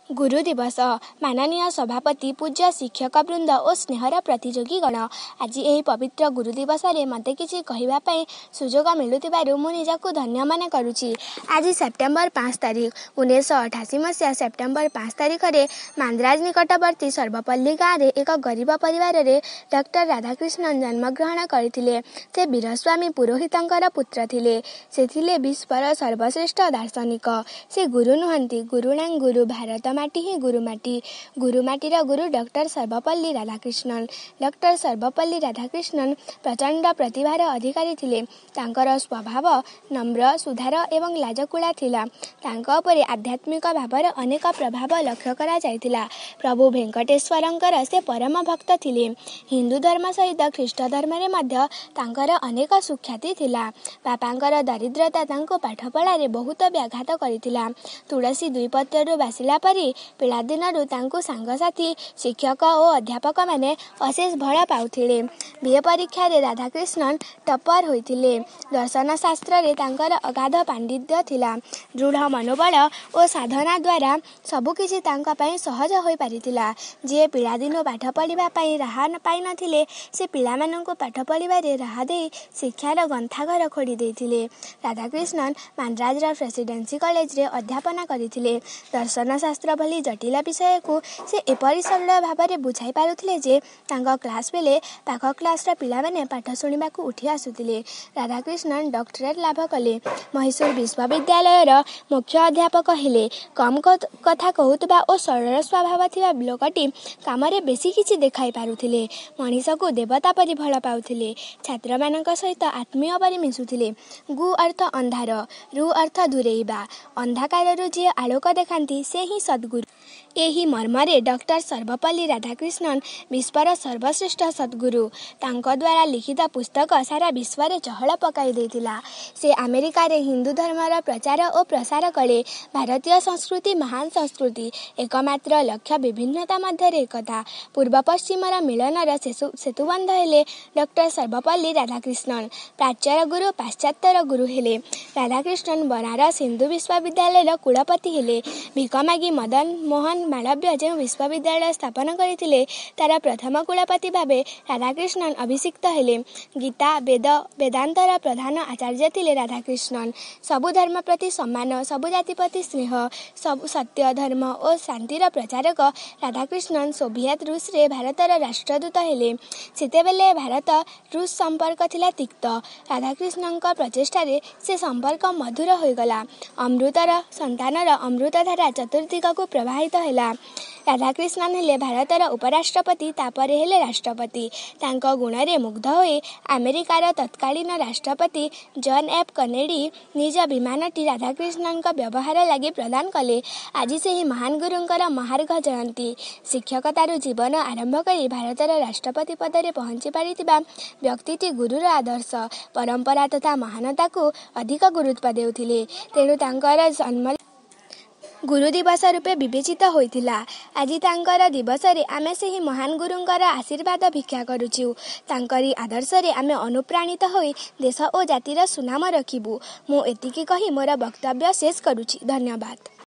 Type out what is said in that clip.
ଗୁରୁ ଦିବସ। ମାନନୀୟ ସଭାପତି, ପୂଜ୍ୟ ଶିକ୍ଷକବୃନ୍ଦ ଓ ସ୍ନେହର ପ୍ରତିଯୋଗୀଗଣ, ଆଜି ଏହି ପବିତ୍ର ଗୁରୁ ଦିବସରେ ମୋତେ କିଛି କହିବା ପାଇଁ ସୁଯୋଗ ମିଳୁଥିବାରୁ ମୁଁ ନିଜକୁ ଧନ୍ୟ ମନେ କରୁଛି। ଆଜି ସେପ୍ଟେମ୍ବର 5 ତାରିଖ। 1988 ମସିହା ସେପ୍ଟେମ୍ବର 5 ତାରିଖରେ ମାନ୍ଦ୍ରାଜ ନିକଟବର୍ତ୍ତୀ ସର୍ବପଲ୍ଲୀ ଗାଁରେ ଏକ ଗରିବ ପରିବାରରେ ଡକ୍ଟର ରାଧାକ୍ରିଷ୍ଣନ୍ ଜନ୍ମଗ୍ରହଣ କରିଥିଲେ। ସେ ବୀରସ୍ୱାମୀ ପୁରୋହିତଙ୍କର ପୁତ୍ର ଥିଲେ। ସେ ଥିଲେ ବିଶ୍ୱର ସର୍ବଶ୍ରେଷ୍ଠ ଦାର୍ଶନିକ। ସେ ଗୁରୁ ନୁହନ୍ତି, ଗୁରୁଣାଂ ଗୁରୁ। ଭାରତ ମାଟି ହିଁ ଗୁରୁମାଟି। ଗୁରୁମାଟିର ଗୁରୁ ଡକ୍ଟର ସର୍ବପଲ୍ଲୀ ରାଧାକ୍ରିଷ୍ଣନ୍। ଡକ୍ଟର ସର୍ବପଲ୍ଲୀ ରାଧାକ୍ରିଷ୍ଣନ୍ ପ୍ରଚଣ୍ଡ ପ୍ରତିଭାର ଅଧିକାରୀ ଥିଲେ। ତାଙ୍କର ସ୍ୱଭାବ ନମ୍ର, ସୁଧାର ଏବଂ ଲାଜକୁଳା ଥିଲା। ତାଙ୍କ ଉପରେ ଆଧ୍ୟାତ୍ମିକ ଭାବର ଅନେକ ପ୍ରଭାବ ଲକ୍ଷ୍ୟ କରାଯାଇଥିଲା। ପ୍ରଭୁ ଭେଙ୍କଟେଶ୍ୱରଙ୍କର ସେ ପରମ ଭକ୍ତ ଥିଲେ। ହିନ୍ଦୁ ଧର୍ମ ସହିତ ଖ୍ରୀଷ୍ଟ ଧର୍ମରେ ମଧ୍ୟ ତାଙ୍କର ଅନେକ ସୁଖ୍ୟାତି ଥିଲା। ବାପାଙ୍କର ଦରିଦ୍ରତା ତାଙ୍କୁ ପାଠପଢ଼ାରେ ବହୁତ ବ୍ୟାଘାତ କରିଥିଲା। ତୁଳସୀ ଦୁଇ ପତ୍ରରୁ ବାସିଲା ପରି ପିଲାଦିନରୁ ତାଙ୍କୁ ସାଙ୍ଗସାଥୀ, ଶିକ୍ଷକ ଓ ଅଧ୍ୟାପକମାନେ ଅଶେଷ ଭଲ ପାଉଥିଲେ। ବି.ଏ ପରୀକ୍ଷାରେ ରାଧାକ୍ରିଷ୍ଣନ୍ ଟପର ହୋଇଥିଲେ। ଦର୍ଶନ ଶାସ୍ତ୍ରରେ ତାଙ୍କର ଅଗାଧ ପାଣ୍ଡିତ୍ୟ ଥିଲା। ଦୃଢ଼ ମନୋବଳ ଓ ସାଧନା ଦ୍ୱାରା ସବୁକିଛି ତାଙ୍କ ପାଇଁ ସହଜ ହୋଇପାରିଥିଲା। ଯିଏ ପିଲାଦିନୁ ପାଠ ପଢ଼ିବା ପାଇଁ ରାହା ପାଇନଥିଲେ, ସେ ପିଲାମାନଙ୍କୁ ପାଠ ପଢ଼ିବାରେ ରାହା ଦେଇ ଶିକ୍ଷାର ଗନ୍ତାଘର ଖୋଳି ଦେଇଥିଲେ। ରାଧାକ୍ରିଷ୍ଣନ୍ ମାନ୍ଦ୍ରାଜର ପ୍ରେସିଡେନ୍ସି କଲେଜରେ ଅଧ୍ୟାପନା କରିଥିଲେ। ଦର୍ଶନ ଶାସ୍ତ୍ର ଭଳି ଜଟିଳ ବିଷୟକୁ ସେ ଏପରି ସରଳ ଭାବରେ ବୁଝାଇ ପାରୁଥିଲେ ଯେ ତାଙ୍କ କ୍ଲାସ୍ ବେଳେ ପାଖ କ୍ଲାସ୍ର ପିଲାମାନେ ପାଠ ଶୁଣିବାକୁ ଉଠି ଆସୁଥିଲେ। ରାଧାକ୍ରିଷ୍ଣନ୍ ଡକ୍ଟରେଟ୍ ଲାଭ କଲେ। ମହୀଶୂର ବିଶ୍ୱବିଦ୍ୟାଳୟର ମୁଖ୍ୟ ଅଧ୍ୟାପକ ହେଲେ। କମ୍ କଥା କହୁଥିବା ଓ ସରଳ ସ୍ୱଭାବ ଥିବା ଲୋକଟି କାମରେ ବେଶୀ କିଛି ଦେଖାଇ ପାରୁଥିଲେ। ମଣିଷକୁ ଦେବତା ପରି ଭଲ ପାଉଥିଲେ। ଛାତ୍ରମାନଙ୍କ ସହିତ ଆତ୍ମୀୟ ପରି ମିଶୁଥିଲେ। ଗୁ ଅର୍ଥ ଅନ୍ଧାର, ରୁ ଅର୍ଥ ଦୂରେଇବା। ଅନ୍ଧକାରରୁ ଯିଏ ଆଲୋକ ଦେଖାନ୍ତି, ସେ ହିଁ ସଦ୍ଗୁରୁ। ଏହି ମର୍ମରେ ଡକ୍ଟର ସର୍ବପଲ୍ଲୀ ରାଧାକ୍ରିଷ୍ଣନ୍ ବିଶ୍ୱର ସର୍ବଶ୍ରେଷ୍ଠ ସଦ୍ଗୁରୁ। ତାଙ୍କ ଦ୍ୱାରା ଲିଖିତ ପୁସ୍ତକ ସାରା ବିଶ୍ୱରେ ଚହଳ ପକାଇ ଦେଇଥିଲା। ସେ ଆମେରିକାରେ ହିନ୍ଦୁ ଧର୍ମର ପ୍ରଚାର ଓ ପ୍ରସାର କଲେ। ଭାରତୀୟ ସଂସ୍କୃତି ମହାନ ସଂସ୍କୃତି। ଏକମାତ୍ର ଲକ୍ଷ୍ୟ ବିଭିନ୍ନତା ମଧ୍ୟରେ ଏକତା। ପୂର୍ବ ପଶ୍ଚିମର ମିଳନର ସେତୁବନ୍ଧ ହେଲେ ଡକ୍ଟର ସର୍ବପଲ୍ଲୀ ରାଧାକ୍ରିଷ୍ଣନ୍। ପ୍ରାଚ୍ୟର ଗୁରୁ ପାଶ୍ଚାତ୍ୟର ଗୁରୁ ହେଲେ। ରାଧାକ୍ରିଷ୍ଣନ୍ ବନାରସ ହିନ୍ଦୁ ବିଶ୍ୱବିଦ୍ୟାଳୟର କୁଳପତି ହେଲେ। ଭିକ ମାଗି ମଦନ ମୋହନ ମାଳବ୍ୟ ଯେଉଁ ବିଶ୍ୱବିଦ୍ୟାଳୟ ସ୍ଥାପନ କରିଥିଲେ, ତାର ପ୍ରଥମ କୁଳପତି ଭାବେ ରାଧାକ୍ରିଷ୍ଣନ୍ ଅଭିଷିକ୍ତ ହେଲେ। ଗୀତା, ବେଦ, ବେଦାନ୍ତର ପ୍ରଧାନ ଆଚାର୍ଯ୍ୟ ଥିଲେ ରାଧାକ୍ରିଷ୍ଣନ୍। ସବୁ ଧର୍ମ ପ୍ରତି ସମ୍ମାନ, ସବୁ ଜାତି ପ୍ରତି ସ୍ନେହ, ସବୁ ସତ୍ୟ, ଧର୍ମ ଓ ଶାନ୍ତିର ପ୍ରଚାରକ ରାଧାକ୍ରିଷ୍ଣନ୍ ସୋଭିଏତ୍ ରୁଷରେ ଭାରତର ରାଷ୍ଟ୍ରଦୂତ ହେଲେ। ସେତେବେଳେ ଭାରତ ରୁଷ ସମ୍ପର୍କ ଥିଲା ତିକ୍ତ। ରାଧାକ୍ରିଷ୍ଣନ୍ଙ୍କ ପ୍ରଚେଷ୍ଟାରେ ସେ ସମ୍ପର୍କ ମଧୁର ହୋଇଗଲା। ଅମୃତର ସନ୍ତାନର ଅମୃତଧାରା ଚତୁର୍ଦ୍ଦିଗକୁ ପ୍ରବାହିତ ହେଲା। ରାଧାକ୍ରିଷ୍ଣନ୍ ହେଲେ ଭାରତର ଉପରାଷ୍ଟ୍ରପତି, ତାପରେ ହେଲେ ରାଷ୍ଟ୍ରପତି। ତାଙ୍କ ଗୁଣରେ ମୁଗ୍ଧ ହୋଇ ଆମେରିକାର ତତ୍କାଳୀନ ରାଷ୍ଟ୍ରପତି ଜନ୍ ଏଫ୍ କନେଡ଼ି ନିଜ ବିମାନଟି ରାଧାକ୍ରିଷ୍ଣନ୍ଙ୍କ ବ୍ୟବହାର ଲାଗି ପ୍ରଦାନ କଲେ। ଆଜି ସେହି ମହାନ ଗୁରୁଙ୍କର ମହାର୍ଘ ଜୟନ୍ତୀ। ଶିକ୍ଷକତାରୁ ଜୀବନ ଆରମ୍ଭ କରି ଭାରତର ରାଷ୍ଟ୍ରପତି ପଦରେ ପହଞ୍ଚି ପାରିଥିବା ବ୍ୟକ୍ତିଟି ଗୁରୁର ଆଦର୍ଶ, ପରମ୍ପରା ତଥା ମହାନତାକୁ ଅଧିକ ଗୁରୁତ୍ୱ ଦେଉଥିଲେ। ତେଣୁ ତାଙ୍କର ଜନ୍ମ ଗୁରୁ ଦିବସ ରୂପେ ବିବେଚିତ ହୋଇଥିଲା। ଆଜି ତାଙ୍କର ଦିବସରେ ଆମେ ସେହି ମହାନ ଗୁରୁଙ୍କର ଆଶୀର୍ବାଦ ଭିକ୍ଷା କରୁଛୁ। ତାଙ୍କରି ଆଦର୍ଶରେ ଆମେ ଅନୁପ୍ରାଣିତ ହୋଇ ଦେଶ ଓ ଜାତିର ସୁନାମ ରଖିବୁ। ମୁଁ ଏତିକି କହି ମୋର ବକ୍ତବ୍ୟ ଶେଷ କରୁଛି। ଧନ୍ୟବାଦ।